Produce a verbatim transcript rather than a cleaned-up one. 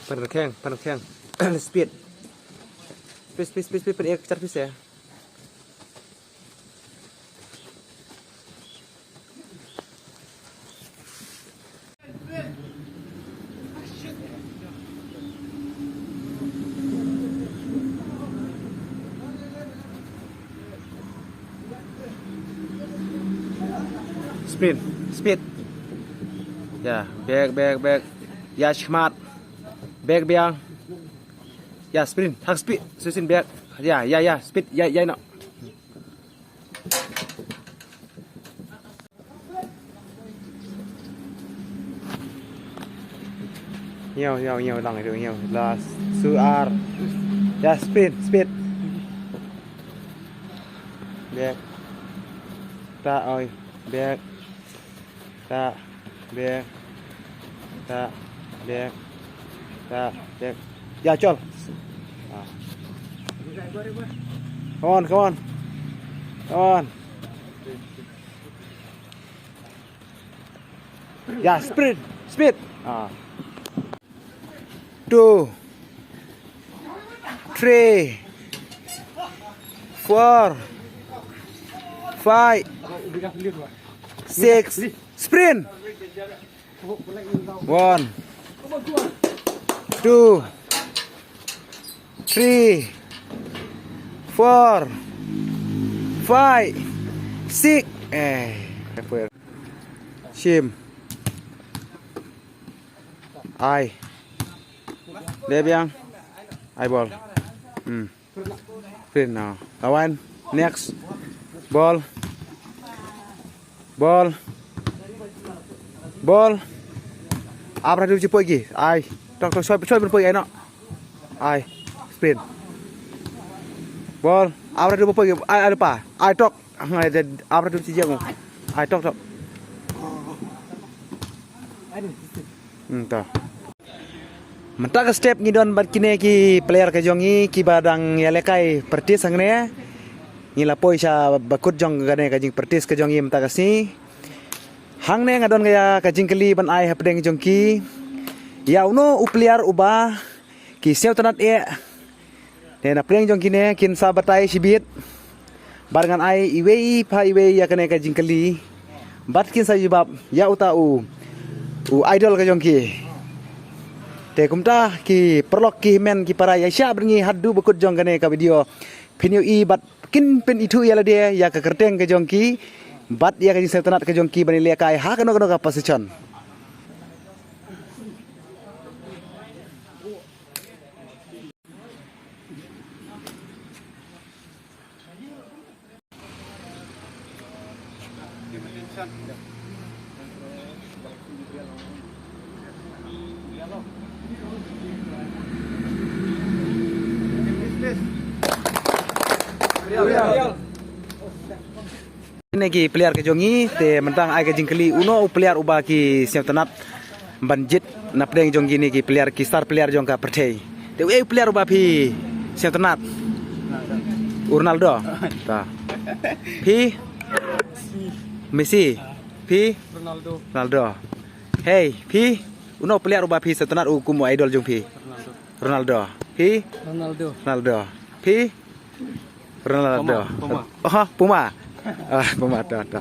Pynrkheng, pynrkheng. Speed. Speed, speed, speed, speed, pynrkheng, char pise. Speed, speed. Ya, bek, bek, bek. Ya, shmat. Bek biang. Ya, sprint, hak speed. Susin bek. Ya, ya, ya, speed. Ya, ya, no. Ngiaw, ngiaw, ngiaw, lang itu, ngiaw. Last, suar. Ya, speed, speed. Bek. Ta, oi. Bek. Ta, bek. Ta, bek. Ta, bek. Ya, chol. Ah. Come on, come on. Come on. Ya, sprint, speed. Ah. Two, three, four, five, six, sprint. One, two, three, four, five, six. Eh. Shim. Ai. Dep biang. Ai bol. Hmm. Print now. Lawan. Next. Bol. Bol. Bol. Abra du chi poi ki. Ai. Tok, tok, soi, soi poi ki, ai, no. Ai. Sprint. Bol. Abra du poi ki. Ai, ai, pa. Ai, tok. Ang ai de abra du chi jeng. Ai, tok, tok. Hmm, to. Mynta ka step ngi don bad kine ki player ka jong ngi kiba dang ïalehkai practice hangne. Ngi la poi sha bakut jong kane ka jingpractice ka jong ngi mynta ka sngi. Hangne nga don ka ïa ka jingkylli ban ai hapdeng jong ki. Ïa uno u player uba ki sngewtynnat eh. Te na pdeng jong kine kin sa batai shibit. Bad ngan ai iwei pa iwei ïa kane ka jingkylli. Bad kin sa jubab ïa uta u, u idol ka jong ki. Te kumta ki paralok ki hynmen ki para, ïa shah bad ngi haduh bakut jong kane ka video. Phin ïohi bad kin pynithuh ïa lade ïa ka kyrteng ka jong ki. Bad ïa ka jingsngewtynnat ka jong ki ban ïalehkai ha kano kano ka position. Kine ki player ka jong ngi, te mynta nga ai ka jingkylli uno u player uba ki sngewtynnat. ban jied na pdeng jong kine ki player, ki star player jong ka pyrthei. Te uei u player uba phi sngewtynnat? U Ronaldo. Ta. Phi? Messi. Phi? Ronaldo. Ronaldo. Hei, phi? Uno u player uba phi sngewtynnat, u kum u idol jong phi? Ronaldo. Phi? Ronaldo. Ronaldo. Phi? Ronaldo. Puma, Puma. Oh, Puma. Ah, Puma, ta, ta.